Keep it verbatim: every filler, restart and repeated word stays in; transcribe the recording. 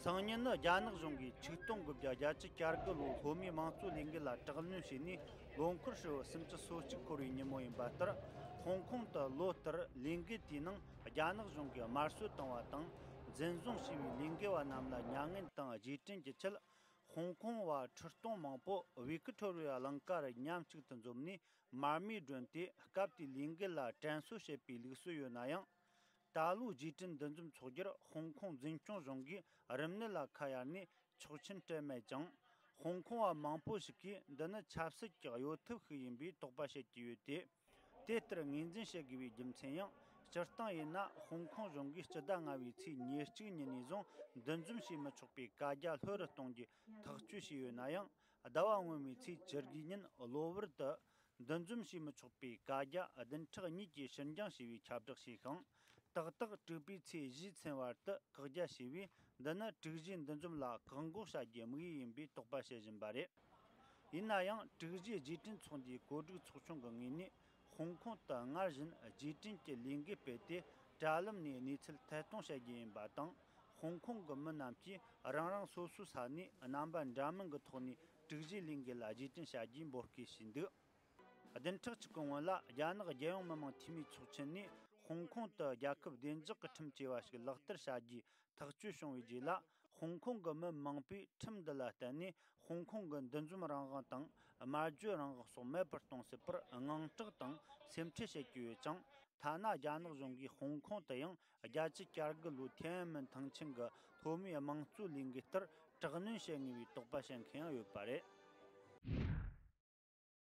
སང་ཉིན་ནི་རྒྱ་ནག་གཞུང་གིས་ཆིག་སྟོང་དགུ་བརྒྱ་བརྒྱད་ཅུ་གྱ་དགུ་ལོའི་ལྷོ་མིའི་དམངས་གཙོའི་ལས་འགུལ་ལ་དྲག་གནོན་བྱས་ནས་ལོ་འཁོར་ཧྲིལ་བོ་སུམ་ཅུ་སོ་གཅིག་འཁོར་བའི་ཉིན་མོ་ཡིན་པ་ལྟར། ཧོང་ཀོང་དུ་ལོ་ལྟར་ལས་འགུལ་དེའི་ནང་རྒྱ་ནག་གཞུང་གིས་དམར་གསོད་བཏང་བ་དང་། འཛིན་བཟུང་བྱས་པའི་ལས་འགུལ་བ་རྣམས་ལ་མྱ་ངན་དང་རྗེས་དྲན་གྱི་ཆེད། ཧོང་ཀོང་བ་ཁྲི་སྟོང་མང་པོ་ཝི་ཀི་ཐོ་རི་ཡ་གླིང་ག་རུ་མཉམ་གཅིག་ཏུ་འཛོམས་ནས། མར་མེ་བསྒྲོན་ཏེ་སྐབས་དེའི་ལས་འགུལ་ལ་དྲན་གསོ་བྱེད་པའི་ལུགས་སྲོལ་ཡོད་ན་ཡང་། ད་ལོའི་རྗེས་དྲན་འདུ་འཛོམས་འཚོགས་རྒྱུར་ཧོང་ཀོང་འཛིན་སྐྱོང་གཞུང་གིས་རིམས་ནད་ལ་ཁ་གཡར་ནས་ཆོག་མཆན་སྤྲད་མེད་ཅིང་། ཧོང་ཀོང་བ་མང་པོ་ཞིག་གིས་འདི་ནི་ཆབ་སྲིད་ཀྱི་གཡོ་ཐབས་ཤིག་ཡིན་པའི་དོགས་པ་བྱེད་ཀྱི་ཡོད་དེ། དེ་ལྟར་ངོས་འཛིན་བྱེད་དགོས་པའི་རྒྱུ་མཚན་ཡང་། སྤྱིར་བཏང་ཡིན་ན་ཧོང་ཀོང་གཞུང་གིས་སྤྱི་ཟླ་ལྔ་བའི་ཚེས་ཉེར་གཅིག་ཉིན་ནས་བཟུང་འདུ་འཛོམས་བྱེད་མི་ཆོག་པའི་བཀའ་རྒྱ་ལྷོད་རུ་གཏོང་རྒྱུའི་ཐག་གཅོད་བྱས་ཡོད་ན་ཡང་། ཟླ་བ་སྔོན་མའི་ཚེས་བཅུ་དགུ་ཉིན་གློ་བུར་དུ་འདུ་འཛོམས་བྱེད་མི་ཆོག་པའི་བཀའ་རྒྱ་བདུན་ཕྲག་གཉིས་ཀྱི་ཕྱིར་འགྱངས་བྱས་པའི་ཁྱབ་བསྒྲགས་བྱས་ཤིང་། ཏག་ཏག་དྲུག་པའི་ཚེས་བཞིའི་མཚན་བར་དུ་བཀག་རྒྱ་བྱས་པས། འདི་ནི་དྲུག་བཞིའི་འདུ་འཛོམས་ལ་བཀག་འགོག་བྱ་རྒྱུའི་དམིགས་ཡུལ་ཡིན་པའི་དོགས་པ་བྱེད་བཞིན་པ་རེད། ཡིན་ན་ཡང་། དྲུག་བཞིའི་རྗེས་དྲན་ཚོགས་འདུའི་གོ་སྒྲིག་ཚོགས་ཆུང་གི་ངོས་ནས། ཧོང་ཀོང་དུ་སྔར་བཞིན་རྗེས་དྲན་གྱི་ལས་འགུལ་སྤེལ་ཏེ། དྲ་ལམ་ནས་གནས་ཚུལ་ཐད་གཏོང་བྱ་རྒྱུ་ཡིན་པ་དང་། ཧོང་ཀོང་གི་མི་རྣམས་ཀྱིས་རང་རང་སོ་སོའི་ས་ནས་རྣམ་པ་འདྲ་མིན་གྱི་ཐོག་ནས་དྲུག་བཞིའི་ལས་འགུལ་ལ་རྗེས་དྲན་བྱ་རྒྱུའི་འབོད་སྐུལ་བྱས་འདུག་བདུན་ཕྲག་གཅིག་གི་སྔོན་ལ། རྒྱ་ནག་རྒྱལ་ཡོངས་མི་དམངས་འཐུས་མིའི་ཚོགས་ཆེན་ནས་ཧོང་ཀོང་དུ་རྒྱལ་ཁབ་བདེ་འཇགས་ཀྱི་ཁྲིམས་བཅས་པ་ཞིག་ལག་བསྟར་བྱ་རྒྱུའི་ཐག་གཅོད་བྱུང་བའི་རྗེས་ལ། ཧོང་ཀོང་གི་མི་མང་པོས་ཁྲིམས་འདི་ལ་བརྟེན་ནས་ཧོང་ཀོང་གི་འདུ་འཛོམས་རང་དབང་དང་སྨྲ་བརྗོད་རང་དབང་སོགས་མེད་པར་གཏོང་སྲིད་པར་དངངས་སྐྲག་དང་སེམས་ཁྲལ་བྱེད་ཀྱི་ཡོད་ཅིང་། ཐ་ན་རྒྱ་ནག་གཞུང་གིས་ཧོང་ཀོང་དུ་ཡང་བརྒྱད་ཅུ་གྱ་དགུ་ལོའི་ཐེན་ཨན་མིན་ཐང་ཆེན་གྱི་ལྷོ་མིའི་དམངས་གཙོའི་ལས་འགུལ་ལྟར་དྲག་གནོན་བྱེད་ངེས་པའི་དོགས་པ་བྱེད་མཁན་ཡང་ཡོད་པ་རེད།